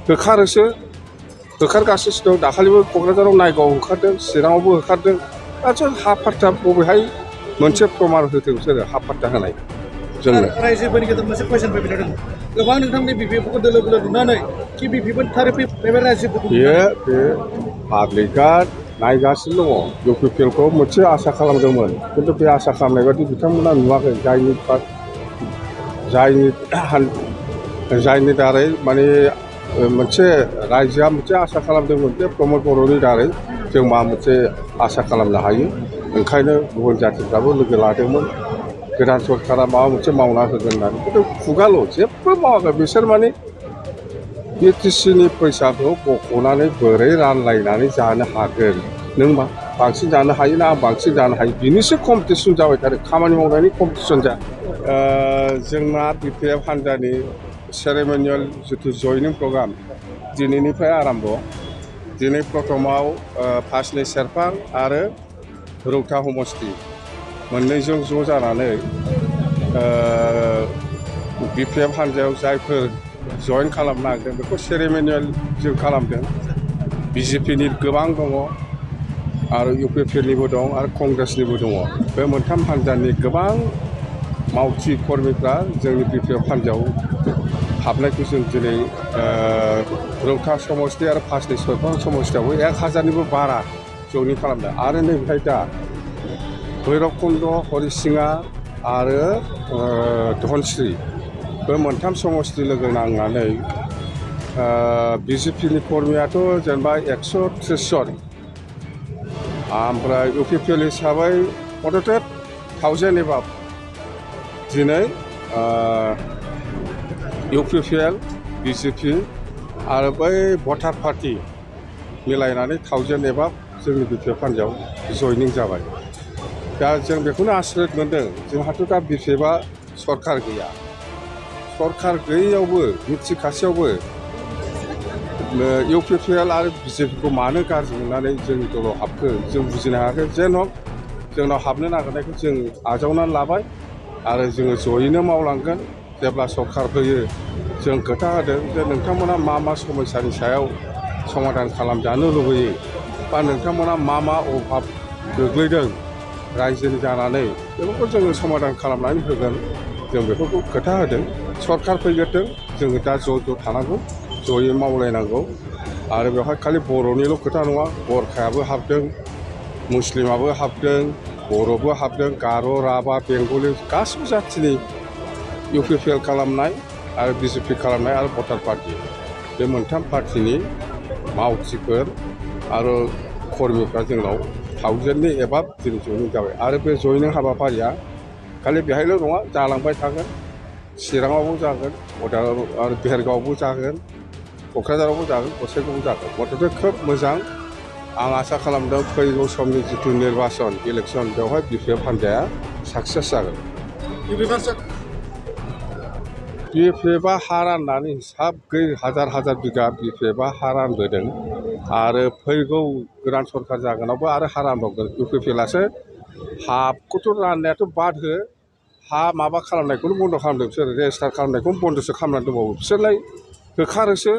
होखारोसो होखारगासिनो दं दाखालिबो क'क्राझाराव नायगाव होखारदों चिराङावबो होखारदों दासो हा फाट्टा बबेहाय मोनसे प्रमान होथों बिसोरो हा फाट्टा होनाय जोंनो रायजोफोरनि गेजेराव मोनसे कुइसन फैबाय थादों गोबां नोंथांनि बिपिएफखौ दोलो दोलो नुनानै कि बिपिएफनि थारै बे रायजोफोरखौ बे पाब्लिकआ नायगासिनो दङ इउपिपिएलखौ मोनसे आसा खालामदोंमोन खिन्थु बे आसा खालामनाय बायदि बिथांमोना नुवाखै जायनि दारै माने मोनसे रायजोआ मोनसे आसा खालामदोंमोन जे प्रमद बर'नि दारै जों माबा मोनसे आसा खालामनो हायो ओंखायनो गुबुन जाथिफ्राबो लोगो लादोंमोन गोदान सरकारा माबा मोनसे मावना होगोन होननानै खिन्थु खुगाल' जेबो मावाखै बिसोर माने बिटिसिनि फैसाखौ बख'नानै बोरै रानलायनानै जानो हागोन नों बांसिन जानो हायो ना आं बांसिन जानो हायो बिनिसो कम्पिटिसन जाबाय थादों खामानि मावनायनि कम्पिटिसन जा जोंना बिपिएफ हान्जानि सेरेमनियेल जिथु जयनिं प्रग्राम दिनैनिफ्राय आरम्भ दिनै प्रथमाव फासनि सेरफां आरो रौता समस्ति मोननैजों ज' जानानै बिपिएफ हान्जायाव जायफोर जइन खालामनो नागिरदों बेखौ सेरेमनियेल जों खालामदों बिजेपिनि गोबां दङ आरो इउपिपिएलनिबो दं आरो कंग्रेसनिबो दङ बे मोनथाम हान्जानि गोबां मावथि कर्मिफ्रा जोंनि बिपिएफ हान्जायाव हाबनायखौ जों दिनै रौता समस्ति आरो फासनि सेरफां समस्तियावबो 1000निबो बारा जयनिं खालामदों आरो नै बेहाय दा भैरबकुन्द हरिसिङा आरो धनस्रि बे मोनथाम समस्ति लोगो नांनानै बिजेपिनि कर्मियाथ' जेनेबा 130 जन ओमफ्राय इउपिपिएल हिसाबै मथथे 1000 एबाब दिनै इउपिपिएल बिजेपि आरो बै भटार पार्टि मिलायनानै 1000 एबाब जोंनि बिपिएफ हान्जायाव जयनिं जाबाय दा जों बेखौनो आसरित मोन्दों जोंहाथ' दा बिपिएफआ सरकार गैया सरकार गैयैयावबो मिथिखासेयावबो इउपिपिएल आरो बिजेपिखौ मानो गाज्रि मोननानै जोंनि दलाव हाबखो जों बुजिनो हायाखै जेन हक जोंनाव हाबनो नागिरनायखौ जों आजावनानै लाबाय आरो जोङो जयैनो मावलांगोन जेब्ला सरकार फैयो जों खोथा होदों जे नोंथांमोना मा समस्यानि सायाव समाधान खालामजानो लुबैयो बा नोंथांमोना मा अभाब गोग्लैदों रायजोनि जानानै बेफोरखौ जोङो समाधान खालामनानै होगोन जों बेफोरखौ खोथा होदों सरकार फैग्रोथों जोङो दा ज' थानांगौ जयै मावलायनांगौ आरो बेवहाय खालि बर'निल' खोथा नङा गरखायाबो हाबदों मुस्लिमाबो हाबदों बर'बो हाबदों गार' राभा बेंगलि गासिबो जाथिनि इउपिपिएल खालामनाय आरो बिजेपि खालामनाय आरो भटार पार्टि बे मोनथाम पार्टिनि मावथिफोर आरो कर्मिफ्रा जोंनाव 1000नि एबाब दिनै जयनिं जाबाय आरो बे जयनिं हाबाफारिया खालि बेहायल' नङा जालांबाय थागोन चिराङावबो जागोन आरो भेरगावआवबो जागोन क'क्राझारावबो जागोन गसाइगावआवबो जागोन मथथे खोब मोजां आं आसा खालामदों फैगौ समनि जिथु निर्बाचन इलेक्सन बेवहाय बिपिएफ हान्जाया साक्सेस जागोन बिपिएफआ हा राननानै हिसाब गैयै हाजार बिगा बिपिएफआ हा रानबोदों आरो फैगौ गोदान सरकार जागोनावबो आरो हा रानबावगोन इउपिपिएलासो हाखौथ' राननायाथ' बाद हो हा माबा खालामनायखौनो बन्द' खालामदों बिसोर रेजिस्टार खालामनायखौनो बन्द'सो खालामनानै दंबावो बिसोरलाय होखारोसो